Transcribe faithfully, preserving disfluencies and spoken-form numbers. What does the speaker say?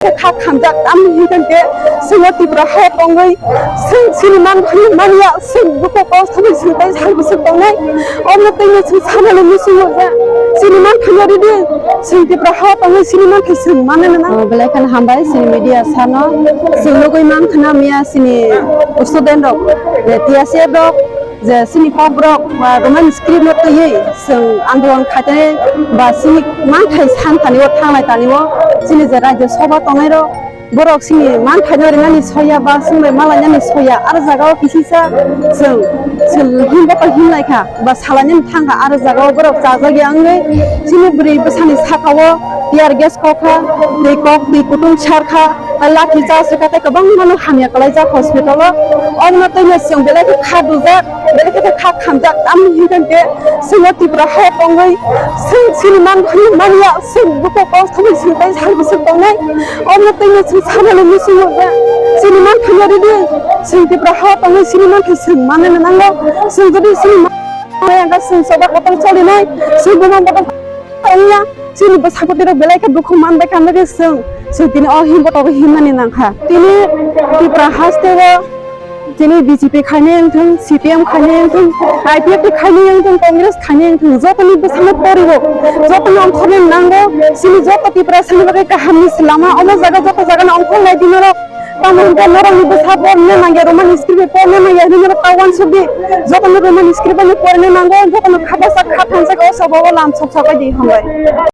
kha khamjak, tamni hwnkhe swngno Tripura ha tongwi swng chini man manya, swng buko kok thumwi swng tai sal bwswk tongnai. Omno twi no swng sana le muchungo je chini man thangya ridi, swng Tripura ha tongwi chini man thai swng manna nang. Oh, belai kheno hambai chini media sano. Swng nugwi man khna miya chini student rok, eh, T S F rok, je chini kok borok, ah, Roman script no twiwi chwng andolon khaitani ba chini manthai san thani o thanglai tani o chini je Rajya Sabha tongnai rok borok chini manthai no rinani soya ba chwng bai malainani soya aro jaga o kisisa chwng chwng himba khe himlai kha ba salainani thang kha aro jaga o borok chajak ya wngwi chini bwrwi bwsani saka o tear gas kok kha tei kok twi kutung sar kha. Lathi charge rwkha tei kwbangma no hamya kwlaijak hospital o. Omno twi no chwng belai khe kha dujak, belai khe kha khamjak, tamni hwnkhe swngno Tripura ha tongwi swng chini man manya, swng buko kok thumwi swng tai sal bwswk tongnai. Omno twi no chwng sana le muchungo je chini man thangya ridi, swng Tripura ha tongwi chini man thai swng manna nango. Swng jodi chini man manya kha swng soba kotor cholinai, swng buma kotor ongya. Chini bwsakhutirok belai khe dukhu manbai kha, hwnba khe chwng, chwng tini o himbo tobo himmani nangkha. Tini Tripura haste o tini B J P khainai wngthung, C P M khainai wngthung, I P F T khainai wngthung, Congress khainai wngthung, jotoni bwsano poriwo, jotoni ongkhornani nango, chini joto Tiprasani bagwi kahamni se lama, omo jaga joto jagano ongkhorlai di norok. Tamo hwnkhe norokni bwsa porna nangya, Roman script bai porna nangya hinwi norok ta uansukdi. Jotono Roman script bai porna nango, jotono kha bwsa kha thansa o sobo o lam sok sok bai di, hambai.